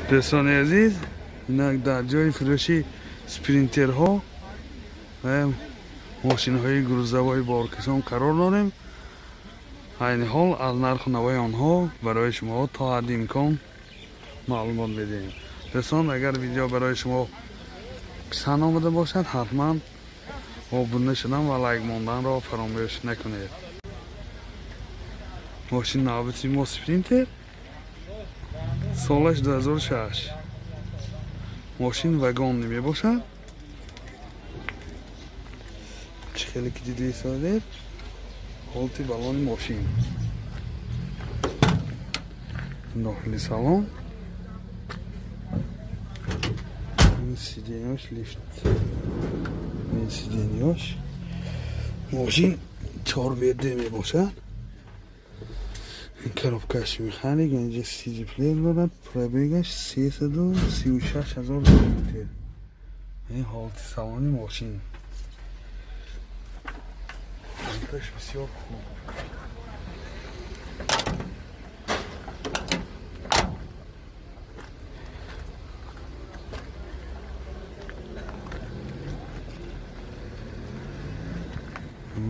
Дӯстони азиз, инак дар ҷои фурӯши спринтерҳо ва мошинҳои грузовои боркашон қарор дорем. Айни ҳол аз нарху навои онҳо барои шумо то ҳадди имкон маълумот медиҳем. Дӯстон, агар видео барои шумо писанд омада бошад, ҳатман обуна шудан ва лайк монданро фаромӯш накунед. Мошин навбати мо спринтер, солаш 2006. Мошин вагонни мебошад. Чӣ хеле ки дида истодед, ҳолати балони мошин. Дохили салон. Ин сиденьёш лифт. Ин сиденьёш. Мошин 4 ВД мебошад. Коробкаш механик, инҷа CD плеер дорад, пробегаш 336 ҳазор километр. Ин ҳолати салони мошин. Ҳолаташ бисёр хуб.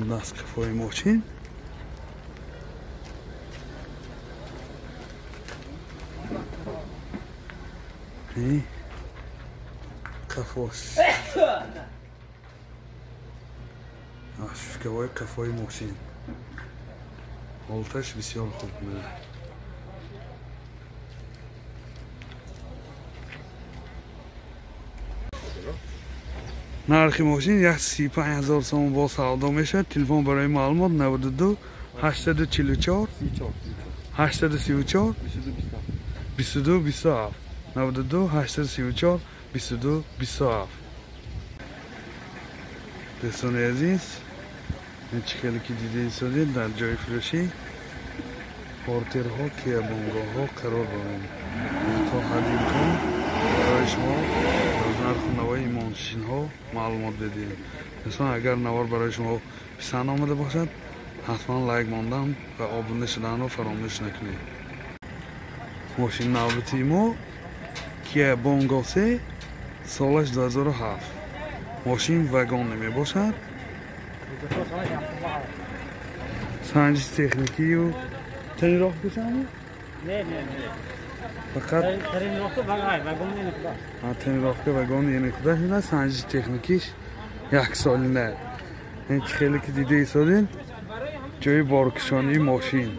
Дасткафои мошин. Қафос. Шушкаҳои қафои мошин. Ҳолаташ бисёр хуб меояд. Нархи мошин 135 ҳазор сомон бо савдо мешавад. Телефон барои маълумот 92 844 834 22 27 92 834 22 27. Дӯстони азиз, ин чӣ хеле ки дида истодед, дар ҷои фурӯши портерҳо, киябонгоҳҳо қарор дорем. То ҳадди имкон барои шумо аз нарху навои мошинҳо маълумот бидиҳем. Дӯстон, агар навор барои шумо писанд омада бошад, ҳатман лайк мондан ва обуна шуданро фаромӯш накунед. Мошин навбати мо Kia Bongo 3, солаш 2007. Мошин вагон мебошад. Санҷиши техникию тренировка чанд? Не, не, не. Фақат тренировка вагон не худаш. Тренировка вагон не худаш, на санҷиши техникиш як солина. Ин чӣ хеле ки дида истодед, ҷои боркашонии мошин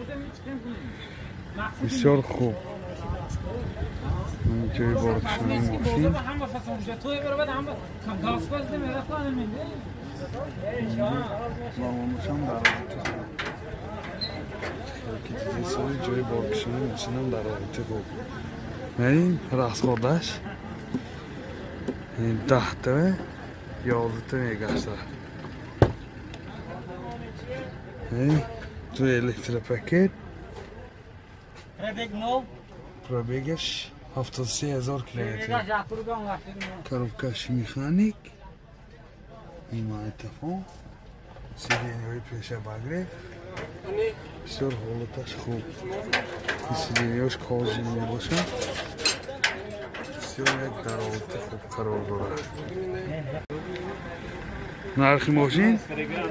бисёр хуб. Ҷои боркашонии мошин. Балонашам дар ҳолати хуб. Ки дида истодед, ҷои боркашонии мошинам дар ҳолати хуб. Ин расходаш 10 та 11 та мегаштад. Ду электропакет. Пробегаш 73 ҳазор километр. Коробкаш механик. Ин магнитофон. Сиденьҳои пеша багрев. Бисёр ҳолаташ хуб. Сиденьҳош кожини мебошад. Бисёр як дар ҳолати хуб қарор дорад. Нархи мошин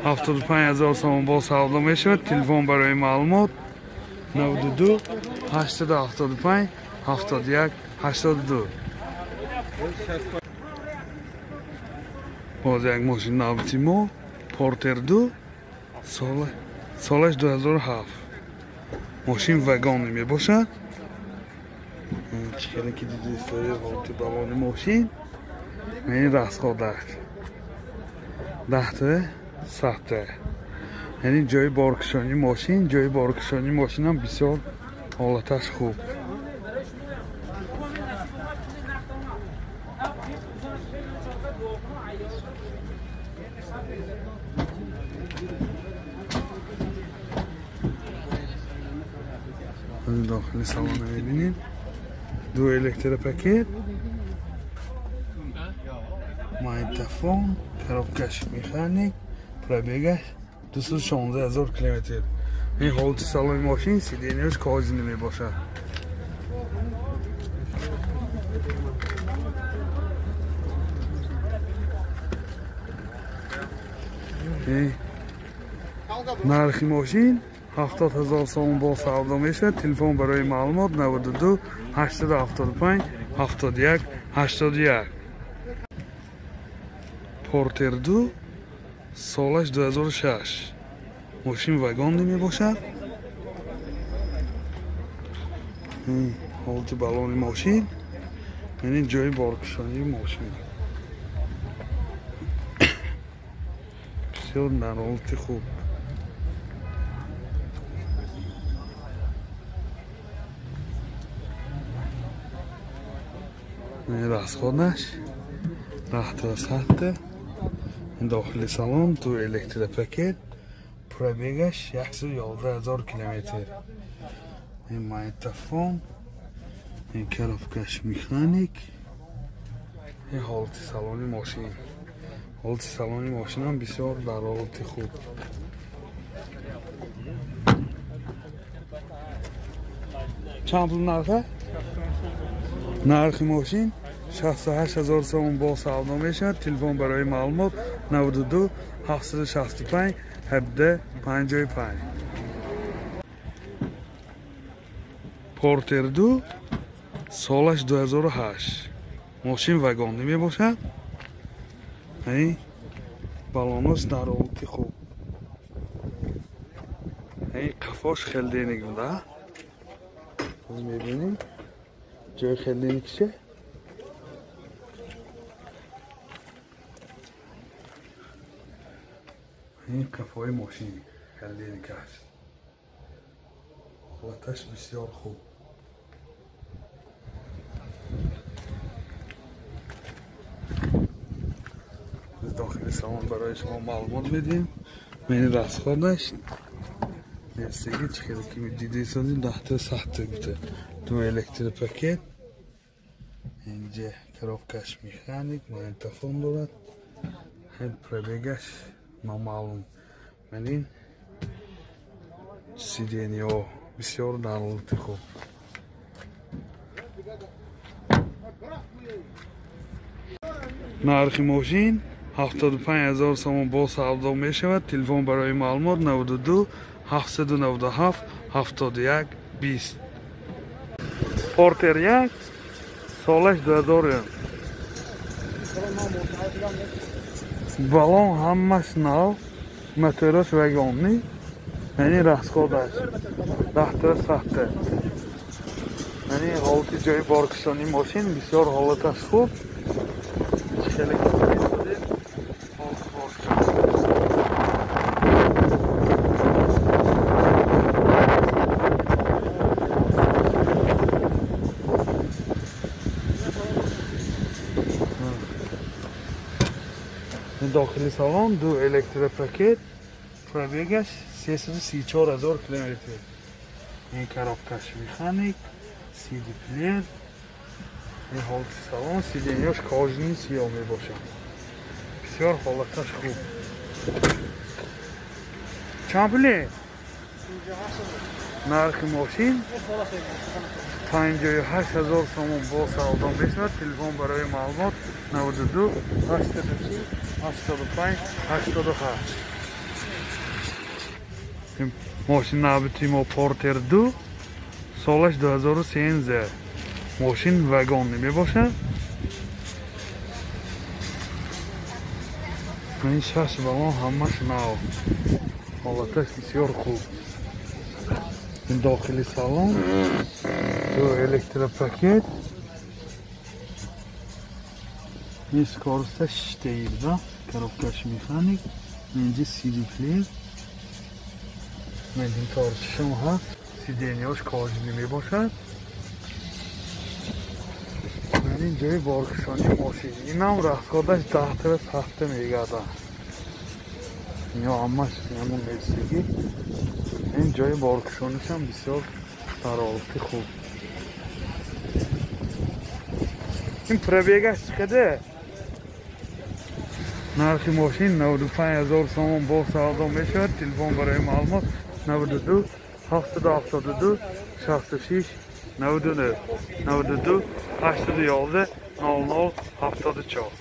75 ҳазор сомон бо савдо мешавад. Телефон барои маълумот 92 875 71 82. Боз як мошин навбати мо Портер 2, солаш 2007. Мошин вагонни мебошад. Чӣ хеле ки дида истодед, ҳолати балони мошин. Ин расходаш 10 та 100 та. Яъне ҷои боркашонии мошин, ҷои боркашонии мошинам бисёр ҳолаташ хуб. Дохили салона мебинед. Ду электропакет, магнитофон, коробкаш механик, пробегаш 216 ҳазор километр. Ин ҳолати салони мошин, сиденьяш кожини мебошад. Нархи мошин 70 000 сомон бо савдо мешавад. Телефон барои маълумот 92 875 71 81. Портер 2 солаш 2006. Мошин вагонӣ мебошад. Ҳолати балони мошин, яъне ҷои боркушонии мошин. Бисёр дар ҳолати хуб. Расходаш 10 дохили салон ду электропакет, пробегаш 111 000 километр. Ин магнитофон, ин коробкаш механик, ин ҳолати салони мошин. Ҳолати салони мошинам бисёр дар ҳолати хуб. Чанд пул нарха? Нархи мошин 68 000 сомон бо савдо мешавад. Телефон барои маълумот 92 765 17 55. Портер 2 солаш 2008. Мошин вагонӣ мебошад. Ин балонош дар ҳолати хуб. Ин қафош хелденик буда. Боз мебинем ҷои хелденикше. Ин қафои мошин хелденик аст. Ҳолаташ бисёр хуб. Дохили салон барои шумо маълумот медиҳем. Мени расходаш нестеги чӣ хеле ки дидесозим 10 гуфта. Ду электропакет, инҷа коробкаш механик, магнитофон дорад. Ҳам пробегаш номаълум. Манин сиденьё бисёр дар ҳолати хуб. Нархи мошин 75 000 сомон бо савдо мешавад. Телефон барои маълумот 92 797 71 20. Портер 1 солаш 2000. Балон ҳамаш нав, мотораш вагонӣ, яъне расходаш 10. Яъне ҳолати ҷои боркушонии мошин бисёр ҳолаташ хуб. Хеле дохили салон ду электропакет, пробегаш 334 000 километр. Ин коробкаш механик, CD плеер, ин ҳолати салон, сиденьёш кожини сиёҳ мебошад. Бисёр ҳолаташ хуб. Чанд пуле? Нархи мошин 58 000 сомон бо савдо мешавад. Телефон барои маълумот 92 840 85 88. Мошин навбати мо Портер 2 солаш 2013. Мошин вагонӣ мебошад. Ин шаш балон ҳамаш нав. Ҳолаташ бисёр хуб. Ин дохили салон ду электропакет, ин скоросташ 6 буда, коробкаш механик, инҷа CD плеер, магнитолчишам ҳаст, сиденьёш кожинӣ мебошад. Ин ҷои боркушонии мошин. Инам расходаш 10 мегардад. Ино ҳамаш ҳамон нестегӣ. Ин ҷои боркушонишам бисёр дар ҳолати хуб. Ин пробегаш чӣ қадар? Нархи мошин 95 000 сомон бо савдо мешавад. Телефон барои маълумот 92 772 66 99 92 811 00 74.